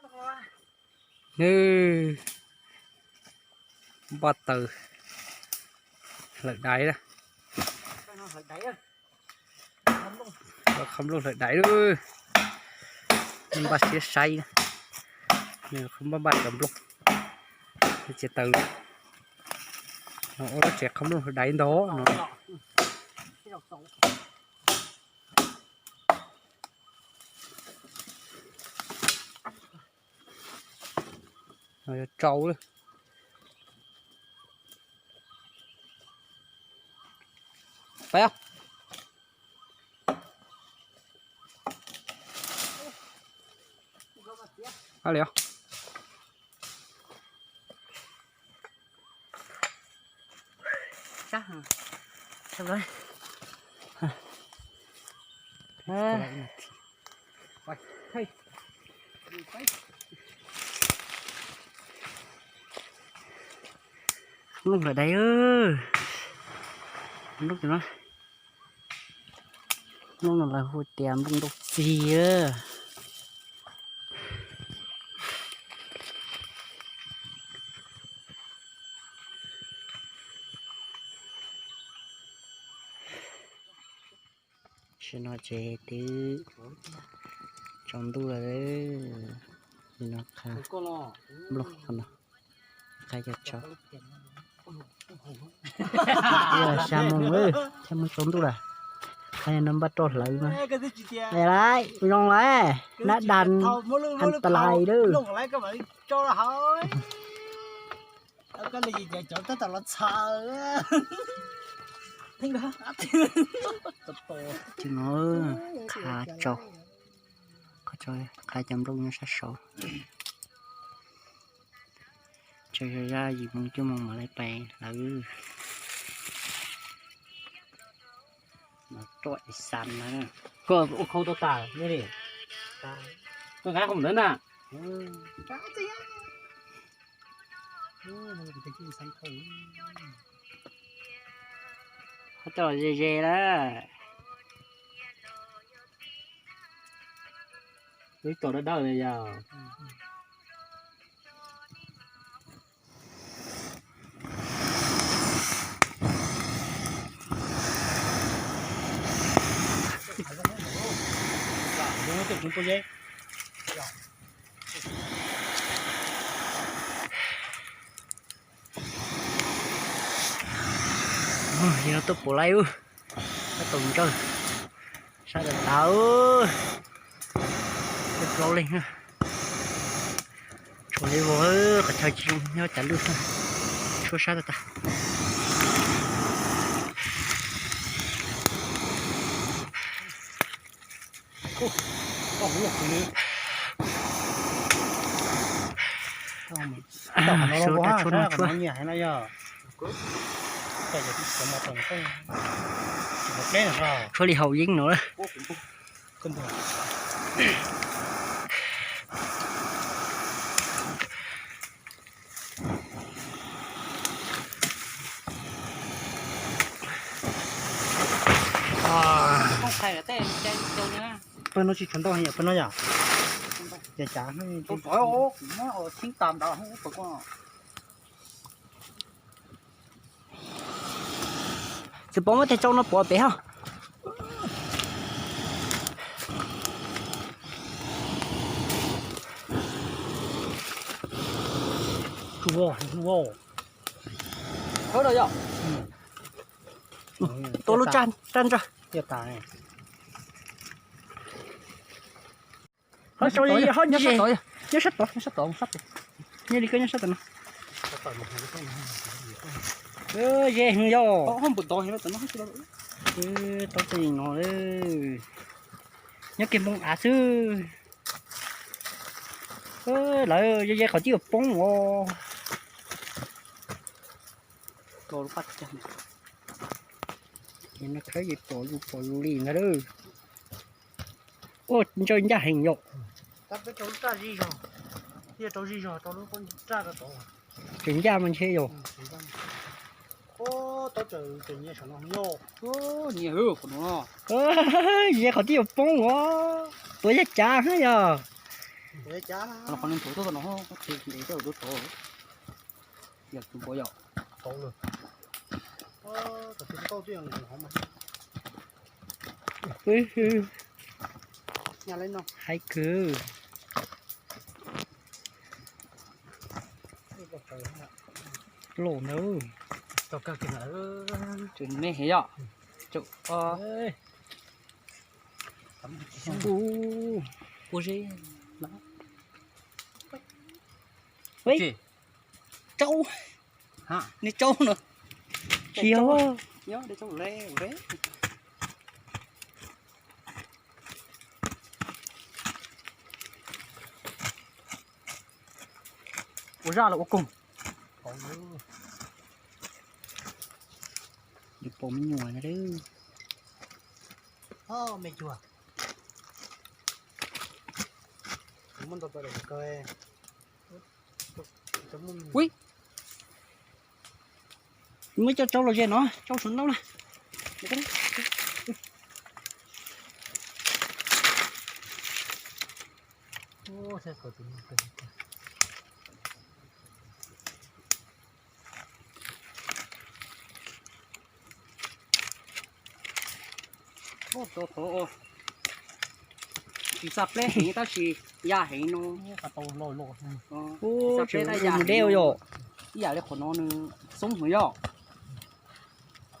Nws npaj taws hlawm daiv na. Qhov nplooj hlawm daiv lawm. Npaj siab saib na. Nws npaj npaj cov nplooj. Tsis taws li. Ua lub tsev qhov nplooj hlawm daiv ntag no. Rau lawm. Peb. Li. Nplooj hlawm daiv. Nplooj no, nplooj no lawv hu tias nplooj ntoo txig. Tam sim no ces twb tsaus ntuj lawm. Nim no qha nplooj qhov no, qha cov tsho. Xya moos lawm, xya moos tsaus ntuj lawm. Qha no npaj roj hlawv no. Laiv zoo lawm, nab das an ta lais lawm. Tsis no, qha tsau, qha cov nplooj nyob sab saud. Tsaug zog zaj yim moos cuaj moos mam li pais lawm. Mas roj es xas na. Koj ua khau tau tas li. Koj nqa khau ntawd na. Ho coj los ze ze na. Wb tos dawb dawb li yog. Yog no tuaj pum laib ub, tab tom ntsawj, sab tas tas, plaub leeg. Tshuav li vog, qhov chaw tsis zoo nyob cas lwj, tshuab sab tas tas. Suav raj tshuab no tshuab. Tshuab li haus yeeb no. Pawg no tsis tshuav ntau heev, pawg no yom. Cas cas tsis pom muab tej tsau no pov pem hos. Tua lub raj raj ntsag. Ho tsau ho nyob sab tod, nyob sab tod, nyob li koj nyob sab tod no. Ze heev yog. Tau tej no, nyob kiag npoo av xwb. Lawv ze ze qhov twb yuav poob os. Ces no khawb ces pom zus pom zus li ntag lauj. Ua ntsawj ncaj heev yom. Tseem ncaj mas ntshe yom. Nyias qhov twb yuav poob os, tuav yaj cav hab yog. Los qhov nws nthuav tuaj no, ntev tuaj tuaj tod. Yog tus npua yom. Haib kawg. Loj ntawd. Tseem me heev yom. Tseem, u, ua zeb. Tsaub, nws tsaub no. Tsis yog. Ua zaj los ua koog. Yuav pom me nyuam na. Me nyuam. Muab cov tsaub los ze no, tsaub saum ntaub na. Tsis txaj pleb heev tab sis ya heev no. Tsis txaj pleb tab ya heev no. Ib yam li qhov no nws xoob heev yom.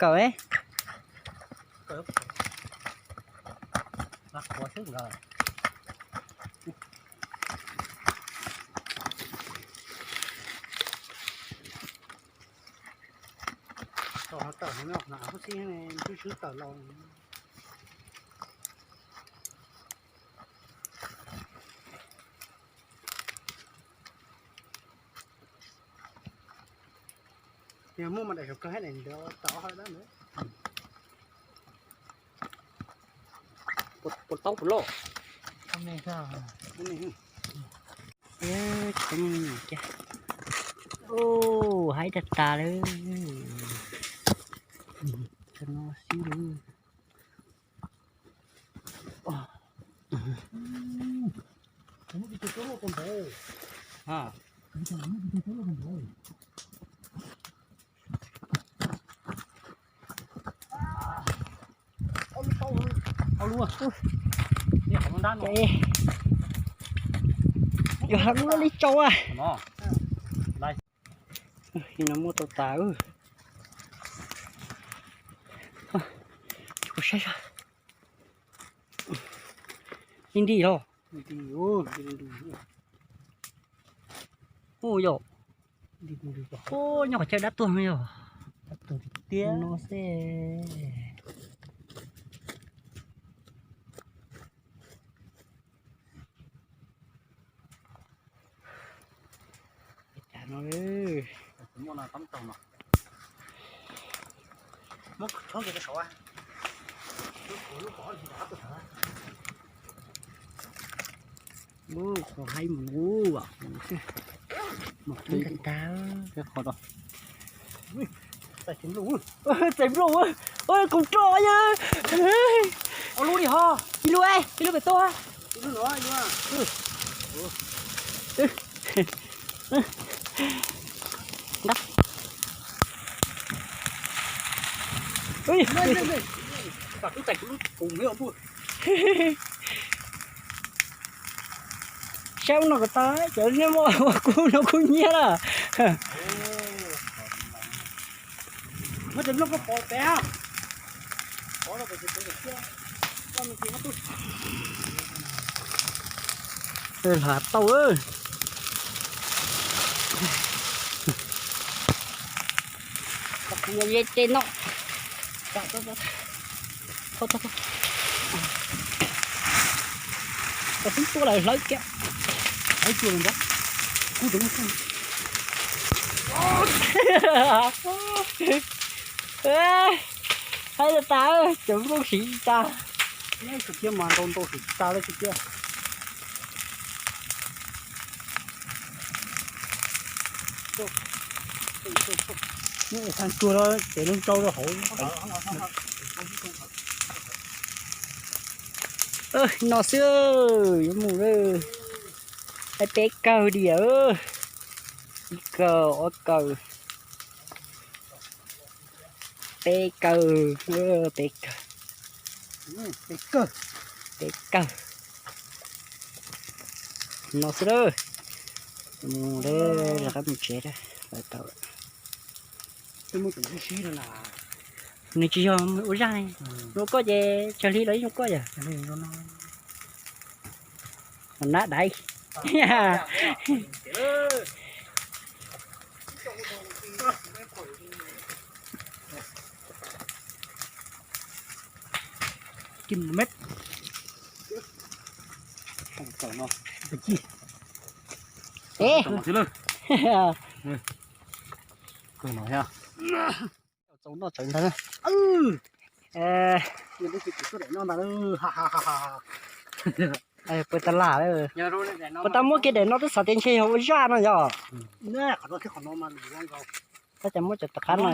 Kawm. Tawm no, tawm no, hnav huab xib ne, swb swb tawm los. Yog muaj mas daim saum kawg thiab ne, ntawd tau ob hau dab ntawd. Puas taub puas loj? Ub, haib tag tas lawm. Cov no xwb lawm. Yog hab lub li tsau a. No muaj tau tas. Saib, ib nti los. Ub yom. Ub, nyob qhov chaw dab tuag no yog. No xwb. Cas no. Ub, qhov haib mus ub, mus tag. Txais nplooj, koom roj yog. Ib lub, ib lub pem tuaj. Saib ub no kom tau, cov niag muaj ua kub no kub nyiab lawm. Hlav tau. Kuv yuav ze ces no. Tau xub tuaj lawm hlawv kiag. Haib tas tas, cov nplooj siv tas. Mas ntau ntau siv tas lawm tiag. Tag tuag lawm ces lub tsau rau hauv. No xwb, yuav mus lawm. Peb kawg diam, ib kawg, ob kawg, peb kawg, peb kawg, peb kawg. No xwb lawm. Mus lawm, rov qab mus tsev lawm, tau lawm. Nws tsis yog ua zaj ne, zoo koj ces tsawg hli los yeej zoo koj yom. Nab daiv. Txaus noj tsawv ntag. Puas tau lam, puas tau muab kiag daim no twb xav tias ntshe yog ua zaj no yog. Tab cas muab cov tom qab no.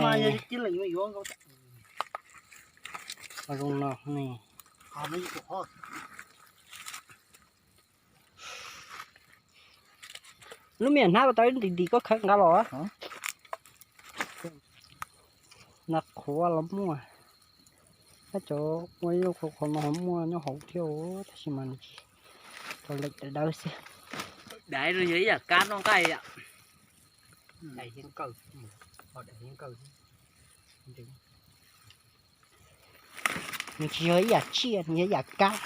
Zoo no ne. Lub me nyuam hnab ko tau ib ntim ntim koj khawb nqa los. Nag qhuav los muaj, tab cov ua ib lub qhuav qhuav no ho muaj nyob hauv thiab, tab sis mas nws tsis tau leem dawb dawb xwb. Daiv no yog ib yam kab noj nqaij yom. Nws tsis yog ib yam tsiaj, nws yog ib yam kab.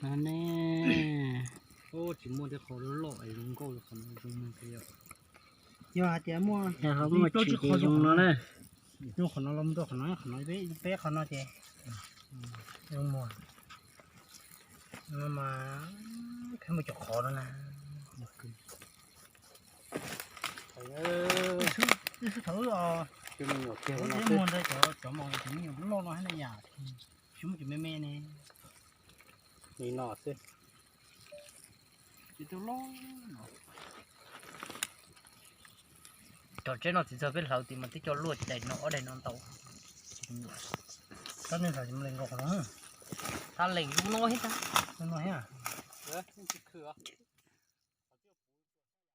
No ne. Tsis muaj tej qhov loj loj es zoo nkauj li qhov no zoo. Yog hais tias muaj, muaj tsis ces zoo no na. Zoo qhov no los mus rau qhov no, qhov no peb, peb qhov no ces zoo muag. No mas kheev mus cov qhov no na. Wb xub thaum ub os, muag ntawd cov, cov mos cov me nyuam loj no hab na yom, tsis muaj cov me me ne. Li no xwb. Cov tsheb no txiv txog peb hlawv tim mas twb coj luaj daim no ob daim no ntau. Tab nej hlawv ces mus lees nkaus qhov no. Tab lees lub no thiab. Lub no thiab.